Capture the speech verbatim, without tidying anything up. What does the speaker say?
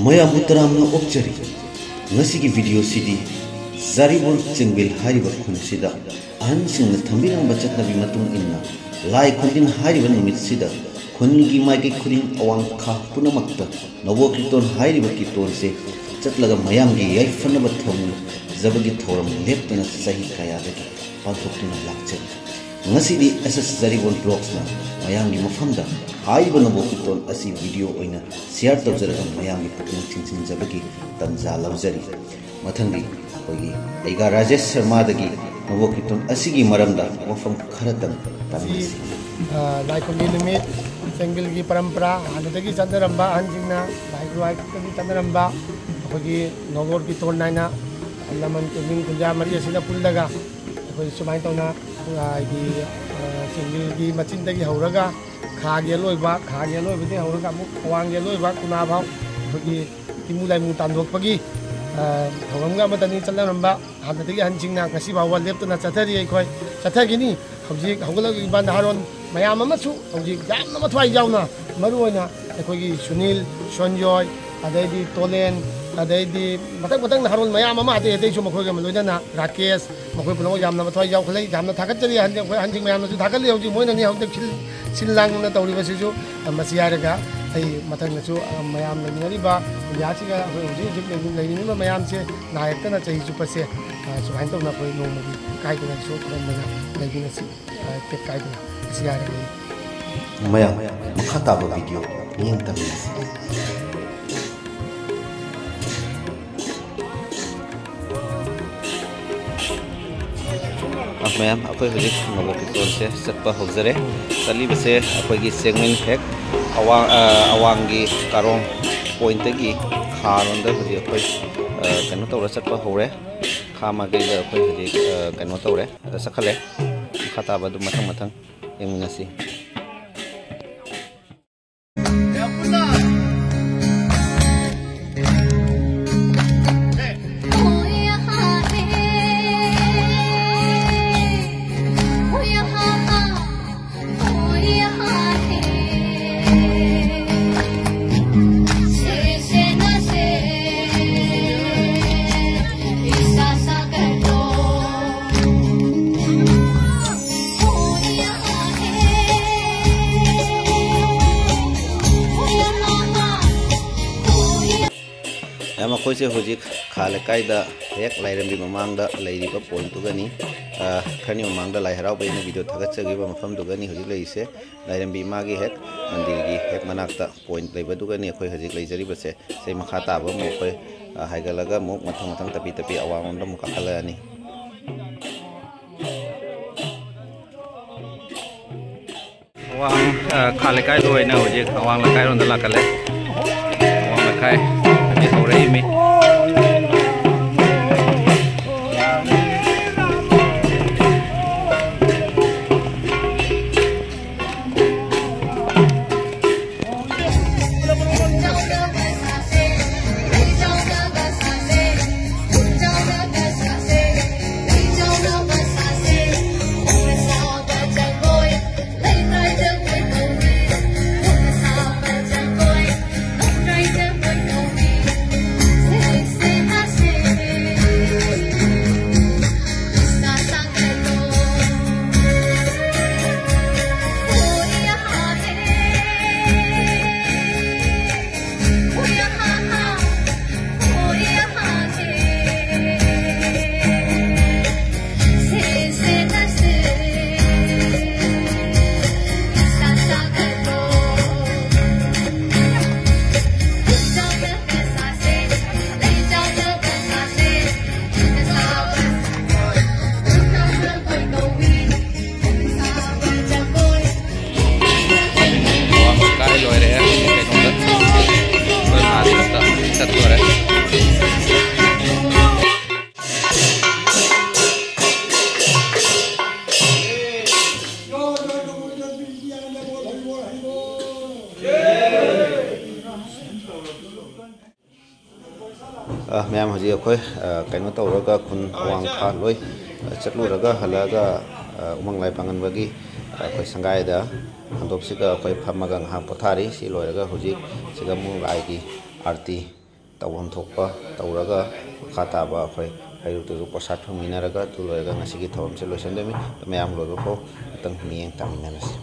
ꯃꯌꯥꯝꯕꯨ ꯇꯔꯥꯝꯅ ꯑꯣꯛꯆꯔꯤ꯫ ꯉꯁꯤꯒꯤ ꯚꯤꯗꯤꯑꯣꯁꯤꯗꯤ ꯖꯥꯔꯤꯕꯣꯟ ꯆꯦꯡꯕꯤꯜ ꯍꯥꯏꯔꯤꯕ ꯈꯨꯟꯁꯤꯗ ꯑꯍꯟꯁꯤꯡꯅ ꯊꯝꯕꯤꯔꯝꯕ ꯆꯠꯅꯕꯤ ꯃꯇꯨꯡ ꯏꯟꯅ ꯂꯥꯏ ꯈꯨꯟꯗꯤꯟ ꯍꯥꯏꯔꯤꯕ ꯅꯨꯃꯤꯠꯁꯤꯗ ꯈꯨꯟꯒꯤ ꯃꯥꯏꯀꯩ ꯈꯨꯗꯤꯡ ꯑꯋꯥꯡ ꯈꯥ ꯄꯨꯝꯅꯃꯛꯇ ꯅꯕꯣ ꯀꯤꯔꯇꯣꯟ ꯍꯥꯏꯔꯤꯕ ꯀꯤꯔꯇꯣꯟꯁꯦ ꯆꯠꯂꯒ ꯃꯌꯥꯝꯒꯤ ꯌꯥꯏꯐꯅꯕ ꯊꯧꯅꯤꯖꯕꯒꯤ ꯊꯧꯔꯝ ꯂꯦꯞꯇꯅ ꯆꯍꯤ ꯀꯌꯥꯗꯒꯤ ꯄꯥꯡꯊꯣꯛꯇꯨꯅ ꯂꯥꯛꯆꯔꯤ꯫ ꯉꯁꯤꯗꯤ ꯑꯦꯁ ꯑꯦꯁ ꯖꯥꯔꯤꯕꯣꯟ ꯕ꯭ꯂꯣꯛꯁꯅ ꯃꯌꯥꯝꯒꯤ ꯃꯐꯝꯗ ꯍꯥꯏꯔꯤꯕ ꯅꯕꯣ ꯀꯤꯔꯇꯣꯟ ꯑꯁꯤ ꯚꯤꯗꯤꯑꯣ ꯑꯣꯏꯅ ꯁꯤꯌꯥꯔ ꯇꯧꯖꯔꯒ ꯃꯌꯥꯝꯒꯤ ꯄꯨꯛꯅꯤꯡ ꯆꯤꯡꯁꯤꯟꯖꯕꯒꯤ ꯇꯟꯖꯥ ꯂꯧꯖꯔꯤ꯫ ꯃꯊꯪꯗꯤ ꯑꯩꯈꯣꯏꯒꯤ ꯑꯩꯒꯥ ꯔꯥꯖꯦꯁ ꯁꯔꯃꯥꯗꯒꯤ ꯅꯕꯣ ꯀꯤꯔꯇꯣꯟ ꯑꯁꯤꯒꯤ ꯃꯔꯝꯗ ꯋꯥꯐꯝ ꯈꯔꯇꯪ ꯇꯥꯃꯤꯟꯅꯁꯤ꯫ ꯑ, ꯂꯥꯏ ꯈꯨꯔꯨꯝꯕꯤ ꯅꯨꯃꯤꯠ, ꯆꯦꯡꯕꯤꯜꯒꯤ ꯄꯔꯝꯄꯔꯥ ꯍꯥꯟꯅꯗꯒꯤ ꯆꯠꯅꯔꯝꯕ, ꯑꯍꯟꯁꯤꯡꯅ ꯂꯥꯏ ꯈꯨꯔꯨꯝꯕꯒꯤ ꯆꯠꯅꯔꯝꯕ, ꯑꯩꯈꯣꯏꯒꯤ ꯅꯣꯂꯣꯔ ꯀꯤꯔꯇꯣꯟ ꯍꯥꯏꯅ ꯑꯍꯜ ꯂꯃꯟ ꯀꯨꯟꯖꯤꯡ ꯀꯨꯟꯖꯥ ꯃꯔꯤ ꯑꯁꯤꯅ ꯄꯨꯜꯂꯒ ꯑꯩꯈꯣꯏ ꯁꯨꯃꯥꯏꯅ ꯇꯧꯅ, ꯑ, ꯍꯥꯏꯗꯤ, ꯑ, ꯆꯦꯡꯕꯤꯜꯒꯤ ꯃꯆꯤꯟꯗꯒꯤ ꯍꯧꯔꯒ ꯈꯥꯒꯤ ꯑꯂꯣꯏꯕ, ꯈꯥꯒꯤ ꯑꯂꯣꯏꯕꯗꯒꯤ ꯍꯧꯔꯒ ꯑꯃꯨꯛ ꯑꯋꯥꯡꯒꯤ ꯑꯂꯣꯏꯕ ꯀꯨꯅꯥ ꯐꯥꯎ ꯑꯩꯈꯣꯏꯒꯤ ꯏꯃꯨ ꯂꯥꯏꯃꯨ ꯇꯥꯟꯊꯣꯛꯄꯒꯤ, ꯑ, ꯊꯧꯔꯝꯒ ꯑꯃꯠꯇꯅꯤ ꯆꯠꯅꯔꯝꯕ꯫ ꯍꯥꯟꯅꯗꯒꯤ ꯑꯍꯟꯁꯤꯡꯅ ꯉꯁꯤ ꯐꯥꯎꯕ ꯂꯦꯞꯇꯅ ꯆꯠꯊꯔꯤ꯫ ꯑꯩꯈꯣꯏ ꯆꯠꯊꯈꯤꯅꯤ꯫ ꯍꯧꯖꯤꯛ ꯍꯧꯒꯠꯂꯛꯂꯤꯕ ꯅꯍꯥꯔꯣꯟ ꯃꯌꯥꯝ ꯑꯃꯁꯨ ꯍꯧꯖꯤꯛ ꯌꯥꯝꯅ ꯃꯊ꯭ꯋꯥꯏ ꯌꯥꯎꯅ, ꯃꯔꯨꯑꯣꯏꯅ ꯑꯩꯈꯣꯏꯒꯤ ꯁꯨꯅꯤꯜ, ꯁꯣꯟꯖꯣꯏ, ꯑꯗꯩꯗꯤ ꯇꯣꯂꯦꯟ, ꯑꯗꯩꯗꯤ ꯃꯊꯪ ꯃꯊꯪ ꯅꯍꯥꯔꯣꯟ ꯃꯌꯥꯝ ꯑꯃ ꯑꯇꯩ ꯑꯇꯩꯁꯨ ꯃꯈꯣꯏꯒ ꯂꯣꯏꯅꯅ ꯔꯥꯀꯦꯁ, ꯃꯈꯣꯏ ꯄꯨꯝꯅꯃꯛ ꯌꯥꯝꯅ ꯃꯊ꯭ꯋꯥꯏ ꯌꯥꯎꯈꯠꯂꯛꯏ꯫ ꯌꯥꯝꯅ ꯊꯥꯒꯠꯆꯔꯤ꯫ ꯑꯍꯟ, ꯑꯩꯈꯣꯏ ꯑꯍꯟꯁꯤꯡ ꯃꯌꯥꯝꯅꯁꯨ ꯊꯥꯒꯠꯂꯤ꯫ ꯍꯧꯖꯤꯛ ꯃꯣꯏꯅꯅꯤ ꯍꯧꯖꯤꯛ ꯁꯤꯜ, ꯁꯤꯜ ꯂꯥꯡꯗꯅ ꯇꯧꯔꯤꯕꯁꯤꯁꯨ꯫ ꯃꯁꯤ ꯍꯥꯏꯔꯒ ꯑꯩ ꯃꯊꯪꯗꯁꯨ, ꯑ, ꯃꯌꯥꯝ ꯂꯩꯃꯤꯟꯅꯔꯤꯕ ꯏꯟꯗꯤꯌꯥꯁꯤꯒ ꯑꯩꯈꯣꯏ ꯍꯧꯖꯤꯛ ꯍꯧꯖꯤꯛ ꯂꯩꯃꯤ-, ꯂꯩꯃꯤꯟꯅꯔꯤꯕ ꯃꯌꯥꯝꯁꯦ ꯅꯥꯏꯔꯛꯇꯅ ꯆꯍꯤ ꯆꯨꯞꯄꯁꯦ, ꯑ, ꯁꯨꯃꯥꯏꯅ ꯇꯧꯅ ꯑꯩꯈꯣꯏ ꯅꯣꯡꯃꯒꯤ ꯀꯥꯏꯗꯅ ꯁꯣꯛ ꯈꯨꯔꯝꯗꯅ ꯂꯩꯃꯤꯟꯅꯁꯤ꯫ ꯑ, ꯇꯦꯛ ꯀꯥꯏꯗꯅ꯫ ꯃꯁꯤ ꯍꯥꯏꯔꯒ ꯑꯩ ꯃꯌꯥꯝ ꯃꯈꯥ ꯇꯥꯕ ꯚꯤꯗꯤꯑꯣ ꯃꯤꯠꯌꯦꯡ ꯇꯝꯃꯤꯟꯅꯁꯤ꯫ ꯑ, ꯃꯌꯥꯝ, ꯑꯩꯈꯣꯏ ꯍꯧꯖꯤꯛ ꯅꯕꯣ ꯀꯤꯔꯇꯣꯟꯁꯦ ꯆꯠꯄ ꯍꯧꯖꯔꯦ꯫ ꯆꯠꯂꯤꯕꯁꯦ ꯑꯩꯈꯣꯏꯒꯤ ꯆꯦꯡꯃꯤꯟ ꯍꯦꯛ ꯑꯋꯥꯡ, ꯑ, ꯑꯋꯥꯡꯒꯤ ꯀꯥꯔꯣꯡ ꯄꯣꯏꯟꯠꯇꯒꯤ ꯈꯥꯔꯣꯝꯗ ꯍꯧꯖꯤꯛ ꯑꯩꯈꯣꯏ, ꯑ, ꯀꯩꯅꯣ ꯇꯧꯔ ꯆꯠꯄ ꯍꯧꯔꯦ꯫ ꯈꯥ ꯃꯥꯏꯀꯩꯗ ꯑꯩꯈꯣꯏ ꯍꯧꯖꯤꯛ, ꯑ, ꯀꯩꯅꯣ ꯇꯧꯔꯦ, ꯆꯠꯈꯠꯂꯦ꯫ ꯃꯈꯥ ꯇꯥꯕ ꯑꯗꯨꯝ ꯃꯊꯪ ꯃꯊꯪ ꯌꯦꯡꯃꯤꯟꯅꯁꯤ꯫ ꯑꯩꯈꯣꯏꯁꯦ ꯍꯧꯖꯤꯛ ꯈꯥ ꯂꯩꯀꯥꯏꯗ ꯍꯦꯛ ꯂꯥꯏꯔꯦꯝꯕꯤ ꯃꯃꯥꯡꯗ ꯂꯩꯔꯤꯕ point ꯇꯨꯒꯅꯤ꯫ ꯑ, ꯈꯔꯅꯤ ꯃꯃꯥꯡꯗ ꯂꯥꯏ ꯍꯔꯥꯎꯕꯩꯅ video ꯊꯥꯒꯠꯆꯈꯤꯕ ꯃꯐꯝꯗꯨꯒꯅꯤ ꯍꯧꯖꯤꯛ ꯂꯩꯔꯤꯁꯦ꯫ ꯂꯥꯏꯔꯦꯝꯕꯤ ꯏꯃꯥꯒꯤ ꯍꯦꯛ ꯃꯟꯗꯤꯔꯒꯤ ꯍꯦꯛ ꯃꯅꯥꯛꯇ point ꯂꯩꯕꯗꯨꯒꯅꯤ ꯑꯩꯈꯣꯏ ꯍꯧꯖꯤꯛ ꯂꯩꯖꯔꯤꯕꯁꯦ꯫ ꯁꯤ ꯃꯈꯥ ꯇꯥꯕ ꯑꯃꯨꯛ ꯑꯩꯈꯣꯏ, ꯑ, ꯍꯥꯏꯒꯠꯂꯒ ꯑꯃꯨꯛ ꯃꯊꯪ ꯃꯊꯪ ꯇꯞꯄꯤ ꯇꯞꯄꯤ ꯑꯋꯥꯡꯂꯣꯝꯗ ꯑꯃꯨꯛ ꯀꯥꯈꯠꯂꯛꯑꯅꯤ꯫ ꯑꯋꯥꯡ, ꯑ, ꯈꯥ ꯂꯩꯀꯥꯏꯗ ꯑꯣꯏꯅ ꯍꯧꯖꯤꯛ ꯑꯋꯥꯡ ꯂꯩꯀꯥꯏꯔꯣꯝꯗ ꯂꯥꯛꯀꯠꯂꯦ꯫ ꯑꯋꯥꯡ ꯂꯩꯀꯥꯏ ꯍꯧꯖꯤꯛ ꯍꯧꯔꯛꯏꯃꯤ꯫ ꯀꯥꯏ ꯂꯣꯏꯔꯦ꯫ ꯀꯩꯅꯣꯗ ꯑꯩꯈꯣꯏ ꯃꯥꯗꯤ ꯑꯝꯇ ꯆꯠꯇꯣꯔꯦ꯫ ꯑ, ꯃꯌꯥꯝ ꯍꯧꯖꯤꯛ ꯑꯩꯈꯣꯏ, ꯑ, ꯀꯩꯅꯣ ꯇꯧꯔꯒ ꯈꯨꯟ ꯑꯋꯥꯡ ꯈꯥ ꯂꯣꯏ, ꯑ, ꯆꯠꯂꯨꯔꯒ ꯍꯜꯂꯛꯑꯒ, ꯑ, ꯎꯃꯪ ꯂꯥꯏ ꯄꯥꯡꯒꯟꯕꯒꯤ, ꯑ, ꯑꯩꯈꯣꯏ ꯁꯪꯒꯥꯏꯗ ꯍꯟꯗꯣꯞꯁꯤꯒ ꯑꯩꯈꯣꯏ ꯐꯝꯃꯒ ꯉꯥꯏꯍꯥꯛ ꯄꯣꯊꯥꯔꯤ꯫ ꯁꯤ ꯂꯣꯏꯔꯒ ꯍꯧꯖꯤꯛ ꯁꯤꯗ ꯑꯃꯨꯛ ꯂꯥꯏꯒꯤ ꯑꯥꯔꯇꯤ ꯇꯧꯐꯝ ꯊꯣꯛꯄ ꯇꯧꯔꯒ ꯃꯈꯥ ꯇꯥꯕ ꯑꯩꯈꯣꯏ ꯍꯩꯔꯨꯛꯇꯁꯨ ꯄ꯭ꯔꯣꯁꯥꯠ ꯐꯪꯃꯤꯟꯅꯔꯒ ꯑꯗꯨ ꯂꯣꯏꯔꯒ ꯉꯁꯤꯒꯤ ꯊꯧꯔꯝꯁꯦ ꯂꯣꯏꯁꯤꯟꯗꯣꯏꯅꯤ꯫ ꯃꯌꯥꯝ ꯂꯣꯏꯕ ꯐꯥꯎ ꯉꯥꯛꯇꯪ ꯃꯤꯠꯌꯦꯡ ꯇꯥꯃꯤꯟꯅꯔꯁꯤ꯫